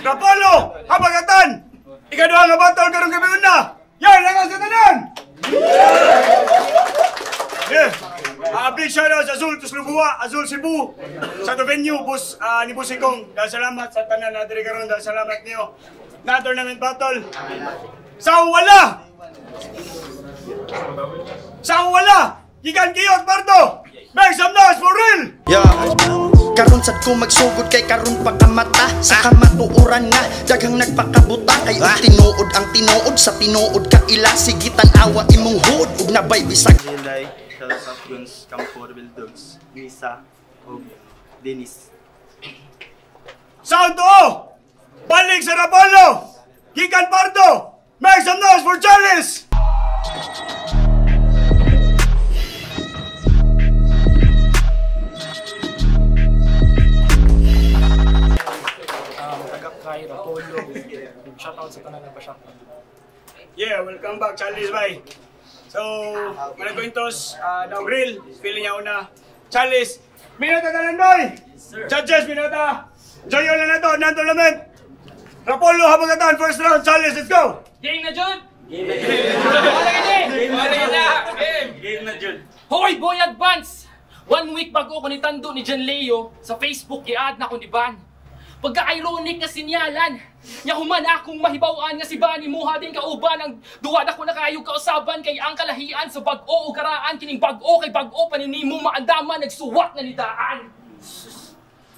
Rapolo, Habagatan! Ikaduha nga battle karong gabi una. Yan lang sa tanan. Yeah. Big shout out sa Azul Tuslubuwa, Azul Cebu. Sa the venue, bus ni Busikong. Dahil salamat sa tanan na diri karon, dahil salamat niyo. Na tournament battle. Sa wala. Sa wala. Gikan Kiyot Pardo. Make some noise for real. Yeah. Karon sad ko magsugod kay karon pa kamata sa kamatuoran nga daghang nagpakabuta kay og tinuod ang tinuod sa tinuod ka ila sige tan-awa imong huod ug nabay bisag. Nilay, Shadows of Guns, Campo Rebel Dogs, Nisa, ug Dennis. Sound to! Balik sa Rapolo! Gikan Pardo! Make some noise for Charles! Tagakay, Rapolo, shout out sa tanan nga pa-shout out. Yeah, welcome back, Charles bay. So, managkwintos, down grill, feeling niya una. Charles, minuta tanan boy! Judges, minuta! Joyo na to, non-tournament! Rapolo, Habagatan, first round, Charles, let's go! Game na, Jud! Game na, Jud! Wala ka ni! Wala ka na! Game! Game na jud. Hoy, boy advance! 1 week bago ko ni Tando ni John Leo, sa Facebook, i-add na ko ni Ban. Pagka-ironic nga sinyalan, nya human akong mahibaw-an nga si Ban imuha din kauban ang duwa na ko nakaayog kausaban kay ang kalahian sa bag-o o karaan kining bag-o kay bag-o paninimo maandaman nagsuwat na ni daan.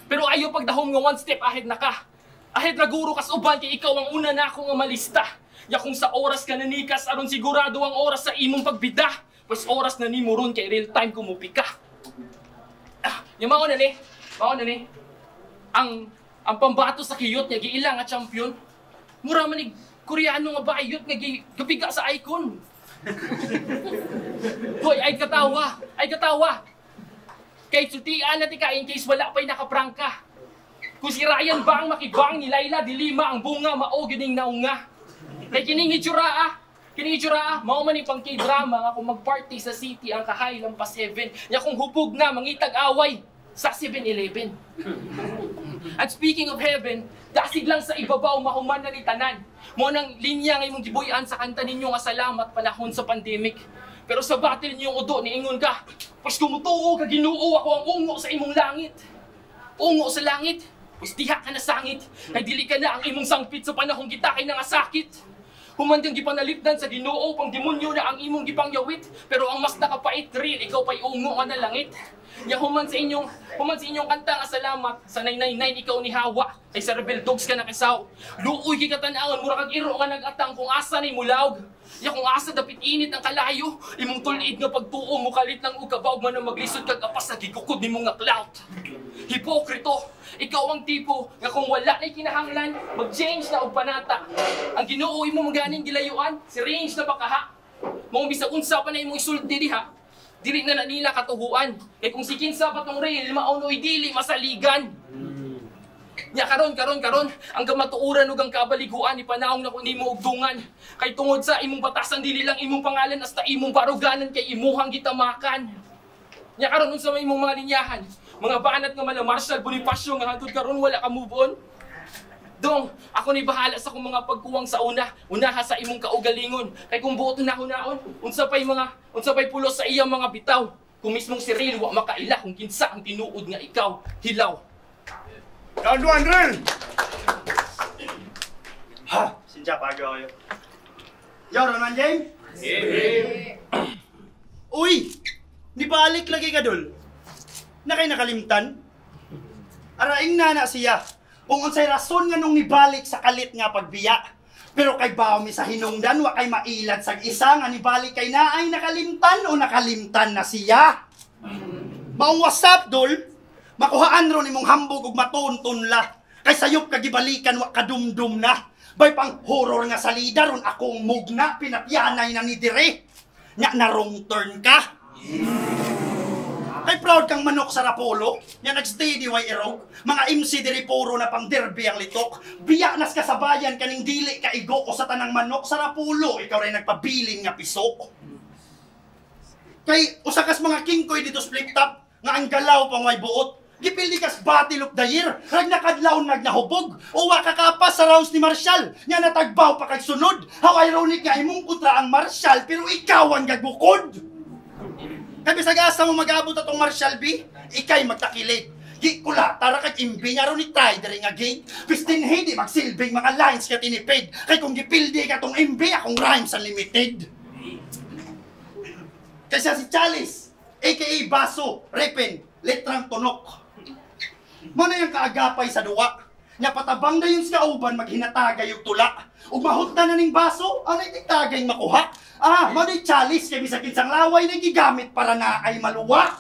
Pero ayo pagdahom nga one step ahead na ka. Ahead ra guro kas uban kay ikaw ang una na ako nga malista. Ya kung sa oras ka nanikas aron sigurado ang oras sa imong pagbida. Pues oras na nimo ron kay real time kumupika. Yung mao na ni, mao na ni. Ang pambato sa kiyot niya giila nga champion. Mura man ni Koreano nga bayot nga gigabiga sa icon. Hoy, ay katawa, ay katawa. Kay sutian na tika in case wala pa'y nakaprangka. Kung si Ryan ba ang makibang ni Laila de Lima ang bunga mao gining naunga. Kay kining itsura kining itsura mao man ni pang K-drama nga kung magparty sa city ang kahay lampas 7. Nya kung hubog na mangitag away sa 7-Eleven. At speaking of heaven, dasig lang sa ibabaw mahuman na ni tanan. Mo nang linya nga imong gibuy-an sa kanta ninyo nga salamat panahon sa pandemic. Pero sa battle niyong udo niingon ka, pues kumutuo ka Ginoo ako ang ungo sa imong langit. Ungo sa langit, pues diha ka nasangit. Kay dili ka na ang imong sangpit sa panahong kita kay nangasakit. Human kang gipanalipdan sa Ginoo pang demonyo na ang imong gipangyawit, pero ang mas nakapait real ikaw pa'y ungo nga na langit. Nya human sa inyong kanta nga salamat sa 999 ikaw ni Hawa kay sa Rebel Dogs ka nakisaw. Luoy kay katan-awon mura kag iro nga nagatang kung asa ni mulawg. Ya kung asa dapit init ang kalayo, imong tulid nga pagtuo mo kalit lang og kabaw man ang maglisod kag apas sa gigukod nimo nga clout. Hipokrito, ikaw ang tipo nga kung wala nay kinahanglan, mag-change na og panata. Ang Ginoo imo maganing gilayuan, si range na bakaha. Mao bisag unsa pa na imong isulti diha, dili na nila katuhuan. Kay kung si kinsa pa tong rail, mao noy dili masaligan. Nya karon karon karon ang kamatuoran ug ang kabaliguan ipanaong nako nimo og dungan. Kay tungod sa imong batasan dili lang imong pangalan hasta imong baruganan kay imuhang gitamakan. Nya karon unsa may imong mga linyahan? Mga banat nga mala Marshal Bonifacio nga hangtod karon wala ka move on. Dong, ako ni bahala sa akong mga pagkuwang sa una, unaha sa imong kaugalingon. Kay kung buot na hunaon, unsa pay pulos sa iyang mga bitaw. Kung mismong si Real wa makaila kung kinsa ang tinuod nga ikaw, hilaw. Round 1, Real! Ha! Sinja, pago kayo. Yo, Roman James? Game! Uy! Di balik lagi ka, dul. Na kay nakalimtan? Araing nana siya. Kung unsay rason nga nung nibalik sa kalit nga pagbiya. Pero kay bawo mi sa hinungdan, wa kay mailad sag isa nga nibalik kay naay nakalimtan o nakalimtan na siya. Maong what's up, dol? Makuhaan ron imong hambog ug matunton la. Kay sayop ka gibalikan wa kadumdum na. Bay pang horror nga salida ron akong mugna pinatyanay na ni dire. Nya na wrong turn ka. Kay proud kang manok sa Rapolo, nya nagsteady way irog, mga MC diri puro na pang derby ang litok, biya nas kasabayan kaning dili ka igo o sa tanang manok sa Rapolo, ikaw rin nagpabilin nga pisok. Kay usa kas mga kingkoy dito sa flip top, nga ang galaw pang way buot, gipili kas battle of the year, rag nakadlaw nagnahubog, uwa kakapas sa rounds ni Marshall, nga natagbaw pa kag sunod, how ironic nga imong kontra ang Marshall, pero ikaw ang gagukod. Kay bisag asa mo mag-abot atong Marshall B, ikay magtakilid. Gi kula, tara kag imbi nga ron ni try diri nga gig. Pistin hindi magsilbing mga lines ka tinipid. Kay kung gipildi ka tong imbi, akong rhymes unlimited. Kaysa si Chalice, aka Baso, Repen, Letrang Tunok. Mo na yung kaagapay sa duwa. Nya patabang na yun sa kauban maghinatagay og tula. Ug mahutna na ning baso, anay tagay makuha. Ah, mo ni Chalice kay bisag kinsang laway na gigamit para na ay maluwa.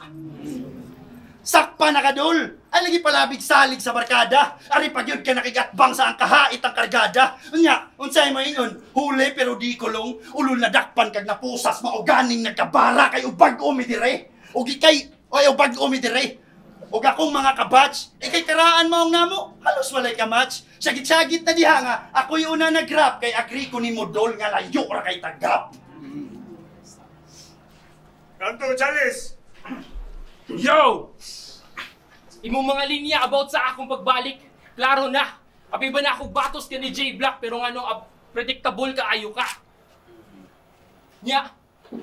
Sakpa na kadol. Ay lagi palabig salig sa barkada. Ari pag yun ka nakigatbang sa ang kahait ang kargada. Unya, unsay mo ingon, huli pero di kulong, ulol na dakpan kag napusas mauganing nagkabara kay ubag umi dire. Ug ikay, oy ubag umi dire. Ug akong mga kabatch, ikay karaan maong namo, halos walay kamatch. Sagit-sagit na diha nga, ako'y una nag-rap kay agree ko ni Modol nga layo ra kay tagap. Round 2, Chalice! Yo! Imong mga linya about sa akong pagbalik, klaro na. Abi ba na akong batos ka ni J Black pero ngano predictable ka ayo ka. Nya,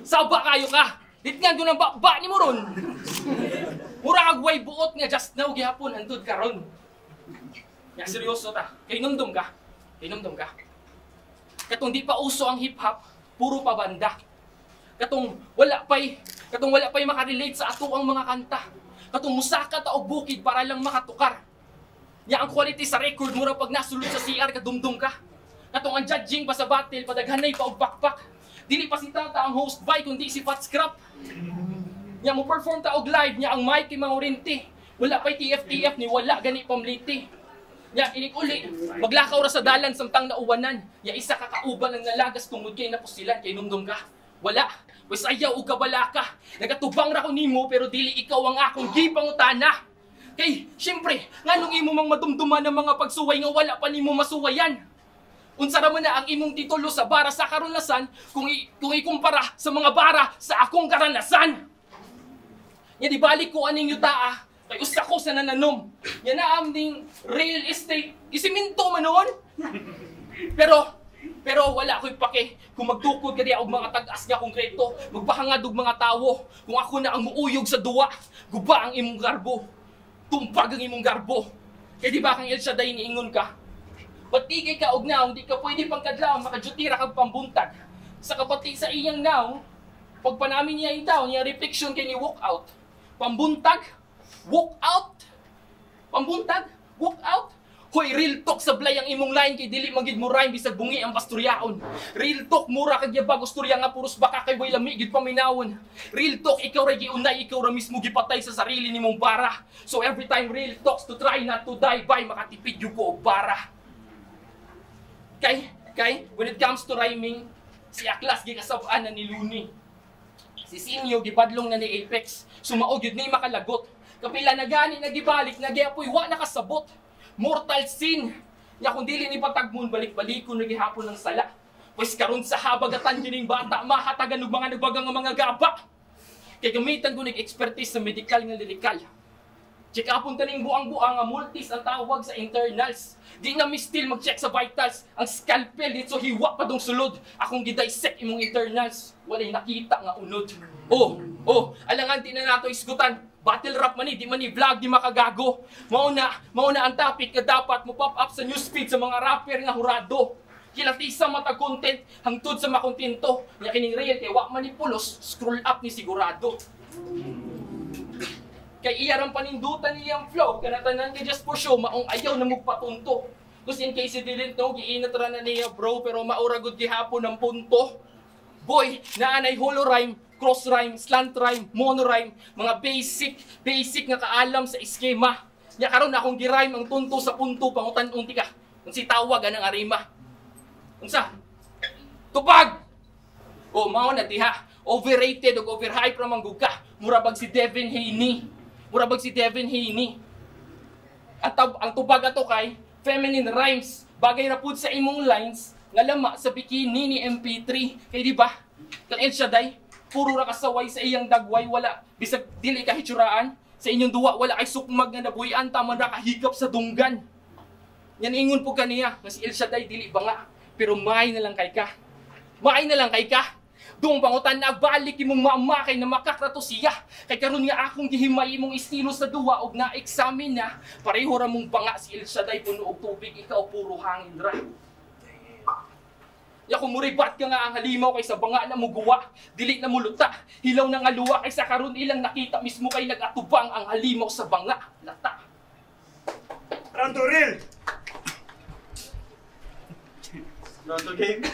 saba kayo ka. Dit nga ko nang ba ni mo ron. Mura kag way buot nga just now gihapon antud karon. Nya seryoso ta. Kay numdum ka. Kay numdum ka. Katong di pa uso ang hip hop, puro pa banda. Katong wala pay makarelate sa ato ang mga kanta. Katong musaka ta og bukid para lang makatukar. Nya ang quality sa record mura pag nasulod sa CR kadumdum ka. Katong ang judging pa sa battle padaghanay pa og bakpak. Dili pa si Tata ang host by kundi si Fat Scrap. Nya mo perform ta og live nya ang mic kay mga orinti. Wala pay TFTF ni wala gani pamliti. Nya inig uli maglakaw ra sa dalan samtang nauwanan. Nya isa ka kauban ang nalagas tungod kay napusilan kay numdum ka. Wala. Wes ayaw og kabalaka. Nagatubang ra ko nimo pero dili ikaw ang akong gipangutana. Kay syempre nganong imo mang madumduman ang mga pagsuway nga wala pa nimo masuwayan. Unsa ra man na ang imong titulo sa bara sa karunlasan kung ikumpara sa mga bara sa akong karanasan. Nya di balik ko aning yutaa kay usa ko sa nananom. Nya naam ning real estate isiminto man noon. Pero wala ko'y pake kung magtukod ka diya og mga tag-as nga konkreto, magpahangad og mga tawo. Kung ako na ang muuyog sa duwa, guba ang imong garbo. Tumpag ang imong garbo. Kay di ba kang El Shaddai niingon ka? Patigay ka og naong, di ka pwede pang kadlaw, makajuti ra kag pambuntag. Sa kapati sa iyang naong, pagpanamin niya yung taon, niya reflection kay ni walk out. Pambuntag, walk out. Pambuntag, walk out. Hoy, real talk sa blay ang imong line kay dili magid mo rhyme bisag bungi ang pastoryaon. Real talk mura kag yabag ostorya nga puros baka kay way lami gid paminawon. Real talk ikaw ra giunay, ikaw ra mismo gipatay sa sarili nimong bara. So every time real talks to try not to die by makatipid gyud ko og bara. Kay when it comes to rhyming, si Aklas gikasab-an na ni Luni. Si Sinyo gibadlong na ni Apex. Sumao gyud ni makalagot. Kapila na gani nagibalik nagiapoy wa nakasabot. Mortal sin. Nya kung dili ni patagmon balik-balikon na gihapon ng sala. Pwes karon sa habagatan kining bata mahatagan og mga nagbagang nga mga gaba. Kay gamitan ko nig expertise sa medical nga lirikal. Check upon taning buang-buang nga multis ang tawag sa internals. Di na mi still mag-check sa vitals. Ang scalpel dito hiwa pa dong sulod. Akong gidissect imong internals. Walay nakita nga unod. Oh, alangan di na nato isgutan. Battle rap man ni, di man ni vlog, di makagago. Mauna ang topic nga dapat mo pop up sa newsfeed sa mga rapper nga hurado. Kilatisa matag content hangtod sa makontento. Nya kining real kay wa man ni pulos, scroll up ni sigurado. Kay iya rang panindutan niyang flow, kanatanan kay just for show, maong ayaw na mugpatunto. Kus in case you didn't know, giinat ra na niya bro, pero maura gud gihapon ang punto. Boy, naanay hollow rhyme, cross rhyme, slant rhyme, mono rhyme, mga basic, basic nga kaalam sa eskema. Nya karon akong gi-rhyme ang tunto sa punto pangutan-on ti ka. Unsi tawag anang arima? Unsa? Tubag! O mao na diha. Overrated ug overhype ra man gud ka. Mura bag si Devin Haney. Mura bag si Devin Haney. Ang tubag ato kay feminine rhymes. Bagay ra pud sa imong lines nga lama sa bikini ni MP3. Kay di ba? Kang El Shaddai, puro ra kasaway sa iyang dagway, wala bisag dili ka hitsuraan. Sa inyong duwa wala kay sukmag nga nabuhian, tama ra kahigap sa dunggan. Yan ingon po kaniya nga si El Shaddai dili ba nga, pero may na lang kay ka. Maay na lang kay ka. Doong pangutan na balik imong mama kay namakak to siya. Kay karon nga akong gihimay imong estilo sa duwa og na-examine na, pareho ra mong banga si El Shaddai puno og tubig, ikaw puro hangin ra. Ya kung muribat ka nga ang halimaw kay sa banga na muguwa, dili na muluta, hilaw na nga luwa kay sa karon ilang nakita mismo kay nagatubang ang halimaw sa banga, lata. Round 2 real. Round 2 game.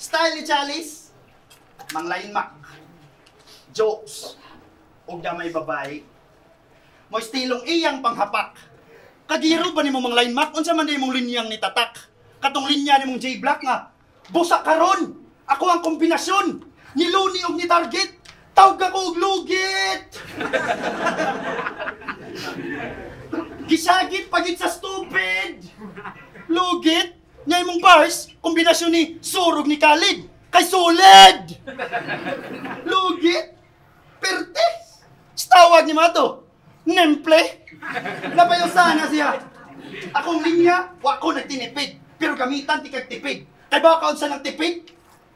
Style ni Chalice, manglain mak, jokes, ug damay babae. Mo estilong iyang panghapak. Kagiro ba nimo manglain mak? Unsa man imong linyang ni tatak? Katong linya nimong J Black nga. Busa karon. Ako ang kombinasyon ni Luni ug ni Target. Tawag ako og lugit. Gisagit pagit sa stupid. Lugit. Nya imong bars, kombinasyon ni Surog ni Khalid. Kay solid! Lugit! Perte! Tawag ni Mato. Nemple! Napayo sana siya. Akong linya, wa ko nagtinipid. Pero gamitan ti kag tipid. Kay baka unsa ng tipid?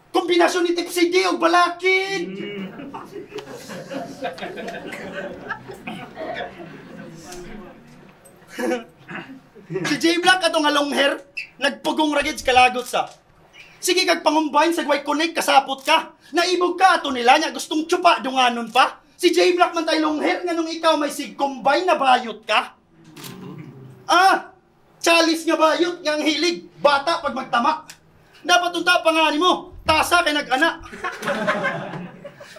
Kombinasyon ni Tipsy D ug balakid! Si J Black atong nga long hair, nagpugong ragid kalagot sa. Sige kag pangumbine sa White Connect, kasapot ka. Naibog ka ato nila nya gustong tsupa dunganon pa. Si J Black man tay long hair nganong ikaw may sig combine na bayot ka. Ah, Chalice nga bayot nga ang hilig, bata pag magtama. Dapat unta pa nga nimo, tasa kay nag-ana.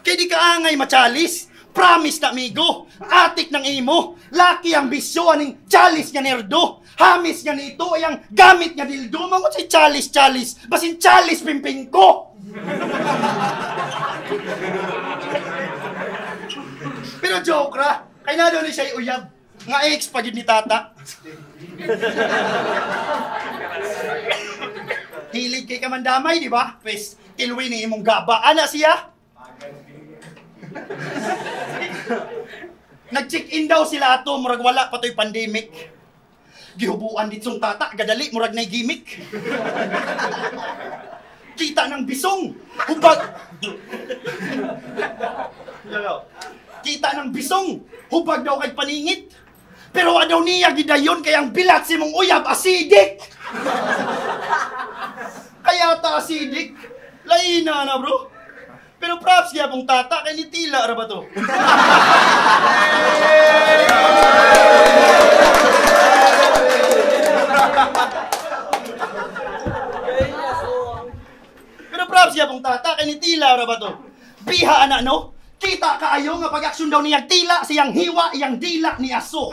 Kay di ka angay ma-Chalice. Promise na amigo, atik ng imo, laki ang bisyo aning Chalice nga nerdo, hamis nga nito ay ang gamit nga dildo, mangot si Chalice Chalice, basin Chalice pimping ko. Pero joke ra, kay na daw ni siya uyab, nga ex pagid ni tata. Hilig kay kamandamay, di ba? Pwes, tilwi ni imong gaba, ana siya? Nag-check-in daw sila ato, murag wala pa to'y pandemic. Gihubuan ditsong tata, gadali, murag na'y gimmick. Kita ng bisong, hubag. Kita ng bisong, hubag daw kay paningit. Pero adaw niya gidayon kay ang bilat si mong uyab acidic. Kaya ta acidic, laina na bro. Pero props kaya pong tata, kay ni Tila ra ba to? Pero props kaya pong tata, kay ni Tila ra ba to? Biha ana no? Kita kaayo nga pag-aksyon daw niyang tila, siyang hiwa, iyang dila ni aso.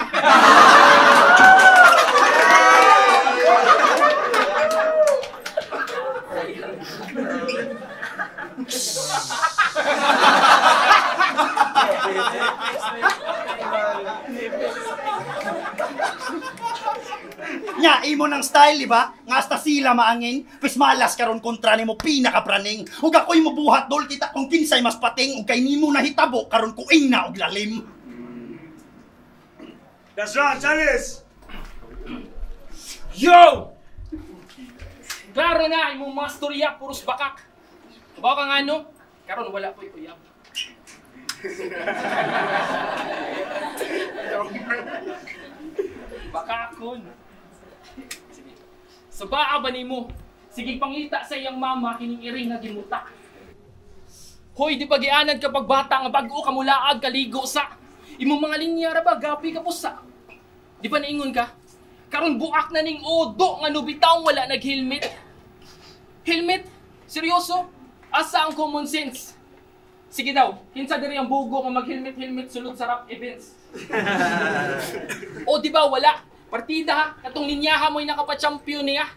Nya, imo ng style, di ba? Nga hasta sila maangin, pis malas karon kontra nimo pinakapraning. Ug ako'y mobuhat dol kita kung kinsay mas pating ug kay nimo nahitabo karon kuing na og lalim. That's right, Chalice. Yo! Klaro na imong mga storya puros bakak. Baka nga no, karon wala ko'y uyab. Bakakon. Sige. Sa baa ba nimo? Sige pangita sa iyang mama kining iring nga gimuta. Hoy, di ba gianad kapag bata nga bag-o ka mulaag kaligo sa imong mga linya ra ba gapi ka pusa. Di ba naingon ka? Karon buak na ning odo nga nubitaw wala nag-helmet. Helmet? Seryoso? Asa ang common sense? Sige daw, kinsa diri ang bugo nga mag-helmet-helmet sulod sa rap events? O di ba wala? Partida ha, katong linyaha mo'y nakapa-champion niya.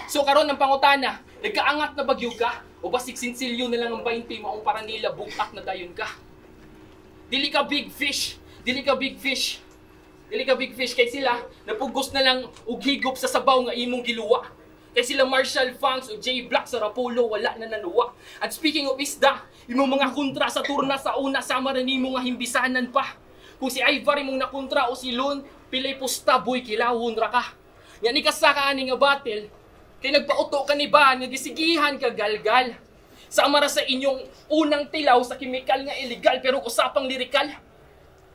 So karon ang pangutana, nagkaangat na bagyo ka? O basig sinsilyo na lang ang 20 maong para nila bukak na dayon ka? Dili ka big fish, dili ka big fish. Dili ka big fish kay sila napugos na lang og higop sa sabaw nga imong giluwa. Kay sila Marshall Fangs o J Black sa Rapolo wala na nanuwa. And speaking of isda, imong mga kontra sa turna sa una sama ra nimo nga himbisanan pa. Kung si Ivar imong nakontra o si Lon, pilay pusta boy kilawon ra ka. Nya ni kasaka ani nga battle, kay nagpauto ka ni ba nga gisigihan ka galgal. Sama ra sa inyong unang tilaw sa kimikal nga illegal pero usapang lirikal.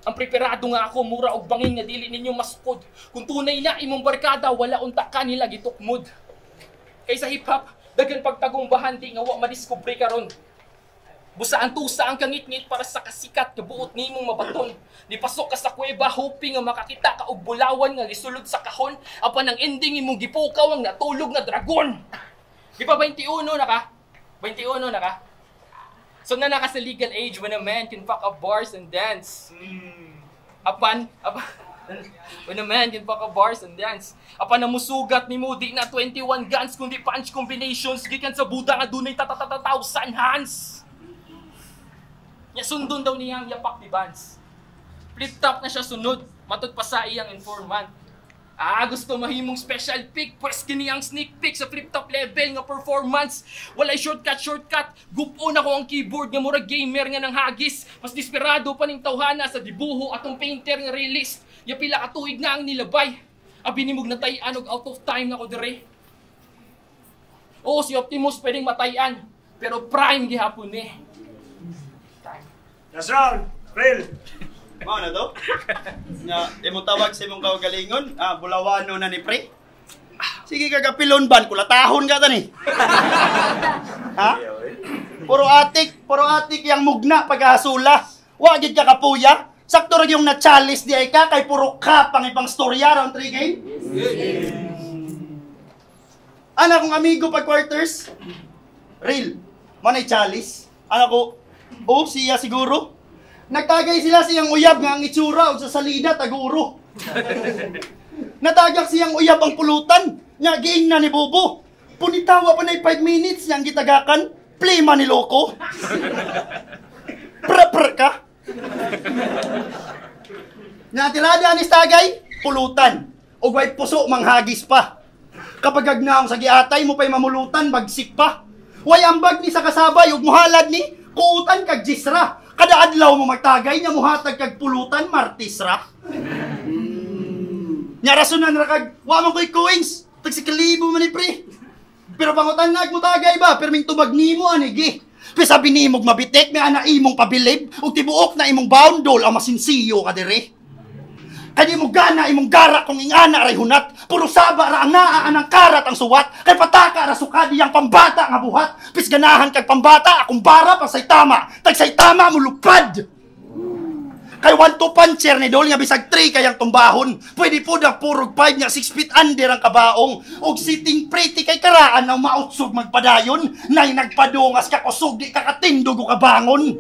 Ang preparado nga ako, mura og bangin nga dili ninyo masukod. Kung tunay na imong barkada, wala unta ka nila gitukmod. Kaysa hip-hop, daghan pagtagumbahan di nga wa madiskubre karon. Busa ang tusa ang kangitngit para sa kasikat nga buot nimong mabaton. Nipasok ka sa kuweba hoping nga makakita ka og bulawan nga gisulod sa kahon. Apan ang ending imong gipukaw ang natulog nga dragon. Di ba 21 na ka? 21 na ka? So na naka sa legal age when a man can fuck up bars and dance. Apan when a man can fuck up bars and dance. Apan ang musugat ni mo di na 21 guns kundi punch combinations gikan sa Buddha nga dunay tatatatausan hands. Nya sundon daw niya ang yapak ni Vance. Flip top na siya sunod, matud pa sa iyang informant. Ah, gusto mahimong special pick, pwes kini ang sneak peek sa flip top level nga performance. Walay shortcut, shortcut. Gupon ako ang keyboard nga murag gamer nga nang hagis. Mas desperado pa ning tawhana sa dibuho atong painter nga realist. Ya pila ka tuig na ang nilabay. Abi nimog natay-an og out of time nako dire. Oo, si Optimus pwedeng matayan, pero prime gihapon ni. Last round, Real. Mao na to? Nga, imong tawag sa imong kaugalingon, bulawano na ni pre. Sige kagapilon ban, kulatahon ka ta ni. Ha? Puro atik yang mugna pag-asula. Wa gid ka kapuya. Sakto ra yung na-chalice di ay ka kay puro ka pang ibang storya round 3 game. Ana kong amigo pag quarters. Real. Mo na chalice. Ana ko, oh siya siguro. Nagtagay sila siyang uyab nga ang itsura og sa salida taguro. Natagak siyang uyab ang pulutan nya giing na ni Bobo. Punitawa pa na 5 minutes niyang gitagakan, plima ni loko. Pra ka. Nya tirada ni tagay, pulutan. Og way puso manghagis pa. Kapag agnaong sa giatay mo pay mamulutan bagsik pa. Way ambag ni sa kasabay ug muhalad ni kuutan kag jisra. Kada adlaw mo magtagay nya muhatag kag pulutan Martis ra. Nya rasunan ra kag wa man koy coins, tag si kalibo man ni pre. Pero pangutan nag mo tagay ba, perming tubag nimo ani gi. Pero sabi nimo mabitik may ana imong pabilib ug tibuok na imong boundol ang masinsiyo ka dire. Kani mo gana imong gara kung ingana ray hunat, puro saba ra ang naa anang karat ang suwat, kay pataka ra sukadi ang pambata nga buhat. Pis ganahan kag pambata akong bara pang saytama, tag saytama mo lupad. Kay 1-2 puncher ni Dol nga bisag 3 kayang tumbahon. Pwede po na purog 5 nga 6 feet under ang kabaong. Og sitting pretty kay karaan na mautsog magpadayon, nay nagpadungas ka kusog di ka katindog o kabangon.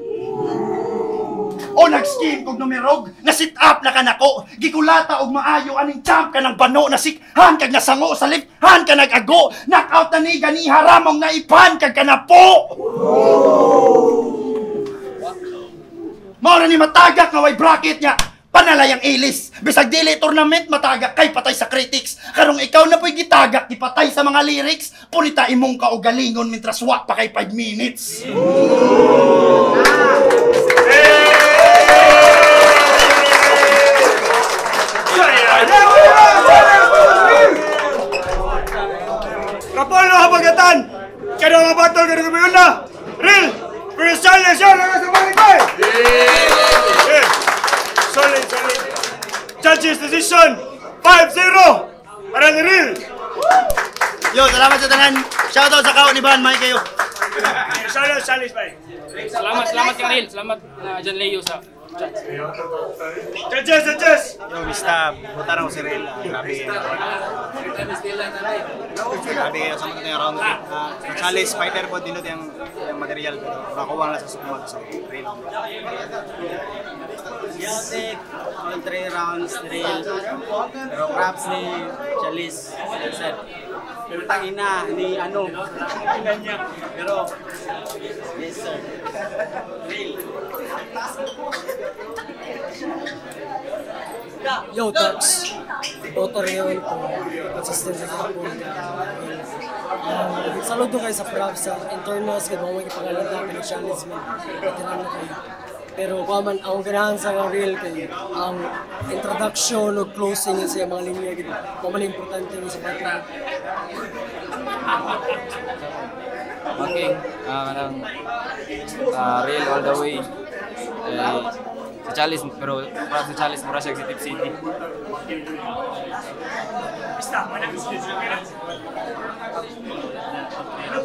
O nag-scheme kog numerog, na sit up na kanako, gikulata og maayo aning champ ka ng bano, na sikhan kag nasango sa left hand ka nag-ago, knockout na ni ganiha ramong naipan kag kanapo. Mao na ni matagak nga way bracket niya, panalayang ilis. Bisag dili tournament matagak kay patay sa critics. Karong ikaw na po'y gitagak, gipatay sa mga lyrics, punita imong kaugalingon mintras wa pa kay 5 minutes. Rapolo habagatan! Kaya mga battle ka rin na! Real! First challenge yan! Ano sa balik ko? Solid, solid. Judges decision 5-0! Para ni Real! Yo, salamat sa tanan. Shoutout sa kao ni Van, may kayo. Shoutout, challenge, bye. Salamat, salamat kang Real. Salamat na John Leo sa Judges, judges! Yo, basta, buta na ko si Real. Grabe. Grabe kayo sa mga round. Chalice, fighter po, dinot yung material. Pero nakuha na sa sukmag. So, Real. Music, all three rounds, real. Pero props ni Chalice, sir. Pero tangina ni ano. Pero, yes sir. Real. Yo, Tox. Boto rin ko. Consistent sa hapon. Saludo kayo sa props sa internals kay mga ipangalan na pinag-challenge man. Veterano kayo. Pero kuha man, ang ganahan sa mga real kay ang introduction o closing sa mga linya gid. Mao man importante ni sa battle. Okay, kanang real all the way. Eh, si Chalice, pero para sa Chalice, mura siya si Tip City. Basta, wala. Okay na.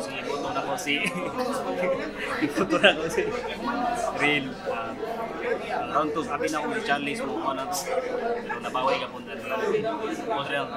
Ibuto na ko si Ibuto na ko si Real. Round 2, sabi na ko si Charles mo na to. Pero nabaway ka po na Real. Real.